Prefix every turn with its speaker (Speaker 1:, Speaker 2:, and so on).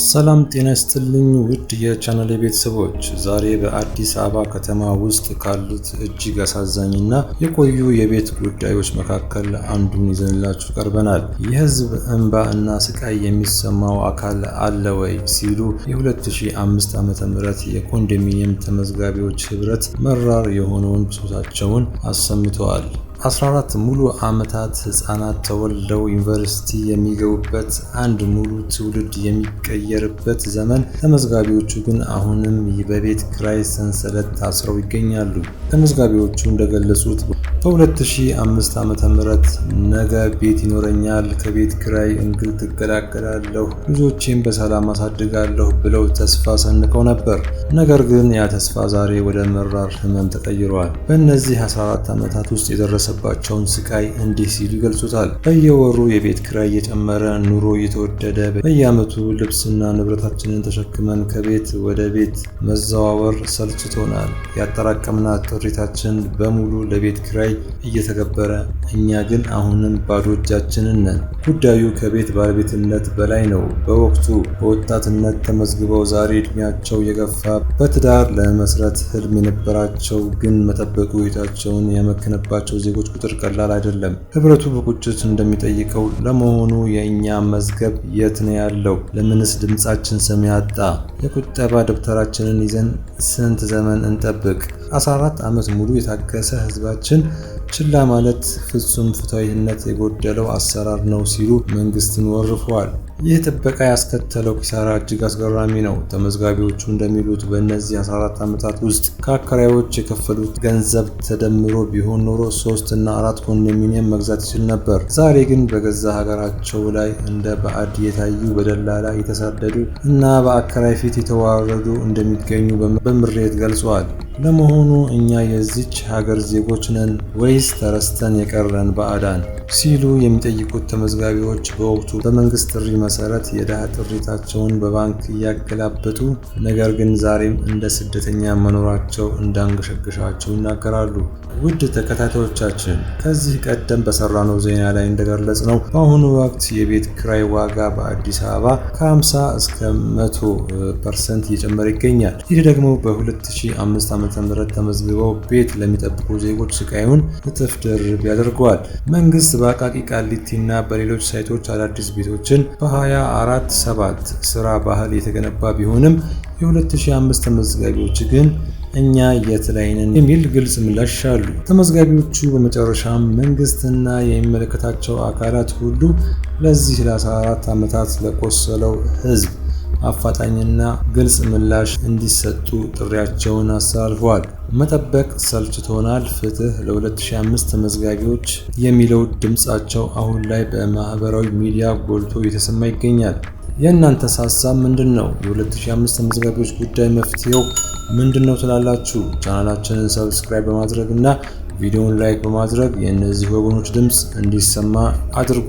Speaker 1: ሰላም ጤና ይስጥልኝ ውድ የቻናል ቤተሰቦች፣ ዛሬ በአዲስ አበባ ከተማ ውስጥ ካሉት እጅግ አሳዛኝና የቆዩ የቤት ጉዳዮች መካከል አንዱን ይዘንላችሁ ቀርበናል። የሕዝብ እንባ እና ስቃይ የሚሰማው አካል አለ ወይ ሲሉ የ2005 ዓ.ም የኮንዶሚኒየም ተመዝጋቢዎች ህብረት መራር የሆነውን ብሶታቸውን አሰምተዋል። 14 ሙሉ ዓመታት፣ ህፃናት ተወልደው ዩኒቨርሲቲ የሚገቡበት፣ አንድ ሙሉ ትውልድ የሚቀየርበት ዘመን፣ ተመዝጋቢዎቹ ግን አሁንም በቤት ኪራይ ሰንሰለት ታስረው ይገኛሉ። ተመዝጋቢዎቹ እንደገለጹት በ2005 ዓ.ም ነገ ቤት ይኖረኛል፣ ከቤት ኪራይ እንግልት እገላገላለሁ፣ ልጆቼን በሰላም አሳድጋለሁ ብለው ተስፋ ሰንቀው ነበር። ነገር ግን ያ ተስፋ ዛሬ ወደ መራር ህመም ተቀይሯል። በእነዚህ 14 ዓመታት ውስጥ የደረሰባቸውን ስቃይ እንዲህ ሲሉ ይገልጹታል። በየወሩ የቤት ኪራይ እየጨመረ፣ ኑሮ እየተወደደ፣ በየዓመቱ ልብስና ንብረታችንን ተሸክመን ከቤት ወደ ቤት መዘዋወር ሰልችቶናል። ያጠራቀምናት ጥሪታችን በሙሉ ለቤት ኪራይ እየተገበረ፣ እኛ ግን አሁንም ባዶ እጃችንን ነን። ጉዳዩ ከቤት ባለቤትነት በላይ ነው። በወቅቱ በወጣትነት ተመዝግበው ዛሬ ዕድሜያቸው የገፋ፣ በትዳር ለመመስረት ህልም የነበራቸው ግን መጠበቁ ሕይወታቸውን ያመከነባቸው ዜጎች ቁጥር ቀላል አይደለም። ህብረቱ በቁጭት እንደሚጠይቀው፣ ለመሆኑ የእኛ መዝገብ የት ነው ያለው? ለምንስ ድምፃችን ሰሚ አጣ? የቁጠባ ደብተራችንን ይዘን ስንት ዘመን እንጠብቅ? 14 ዓመት ሙሉ የታገሰ ህዝባችን ችላ ማለት ፍጹም ፍትሐዊነት የጎደለው አሰራር ነው ሲሉ መንግስትን ወርፈዋል። ይህ ጥበቃ ያስከተለው ኪሳራ እጅግ አስገራሚ ነው። ተመዝጋቢዎቹ እንደሚሉት በእነዚህ 14 ዓመታት ውስጥ ከአከራዮች የከፈሉት ገንዘብ ተደምሮ ቢሆን ኖሮ ሶስት እና አራት ኮንዶሚኒየም መግዛት ይችል ነበር። ዛሬ ግን በገዛ ሀገራቸው ላይ እንደ ባዕድ የታዩ፣ በደላላ የተሳደዱ እና በአከራይ ፊት የተዋረዱ እንደሚገኙ በምሬት ገልጸዋል። ለመሆኑ እኛ የዚች ሀገር ዜጎች ነን ወይስ ተረስተን የቀረን ባዕዳን? ሲሉ የሚጠይቁት ተመዝጋቢዎች በወቅቱ በመንግስት ጥሪ መሰረት የድሃ ጥሪታቸውን በባንክ እያገላበጡ፣ ነገር ግን ዛሬም እንደ ስደተኛ መኖራቸው እንዳንገሸገሻቸው ይናገራሉ። ውድ ተከታታዮቻችን፣ ከዚህ ቀደም በሰራነው ዜና ላይ እንደገለጽነው በአሁኑ ወቅት የቤት ኪራይ ዋጋ በአዲስ አበባ ከ50 እስከ 100% እየጨመረ ይገኛል። ይህ ደግሞ በ2005 ዓ.ም ተመዝግበው ቤት ለሚጠብቁ ዜጎች ስቃዩን እጥፍ ድርብ ያደርገዋል። መንግስት በአቃቂ ቃሊቲ እና በሌሎች ሳይቶች አዳዲስ ቤቶችን በ24/7 ስራ ባህል የተገነባ ቢሆንም የ2005 ተመዝጋቢዎች ግን እኛ የት ላይ ነን የሚል ግልጽ ምላሽ ይሻሉ። ተመዝጋቢዎቹ በመጨረሻም መንግስትና የሚመለከታቸው አካላት ሁሉ ለዚህ ለ14 ዓመታት ለቆሰለው ህዝብ አፋጣኝና ግልጽ ምላሽ እንዲሰጡ ጥሪያቸውን አስተላልፈዋል። መጠበቅ ሰልችቶናል፣ ፍትህ ለ2005 ተመዝጋቢዎች የሚለው ድምፃቸው አሁን ላይ በማህበራዊ ሚዲያ ጎልቶ እየተሰማ ይገኛል። የእናንተስ ሀሳብ ምንድን ነው? የ2005 ተመዝጋቢዎች ጉዳይ መፍትሄው ምንድን ነው ትላላችሁ? ቻናላችንን subscribe በማድረግ እና ቪዲዮውን like በማድረግ የእነዚህ ወገኖች ድምፅ እንዲሰማ አድርጉ።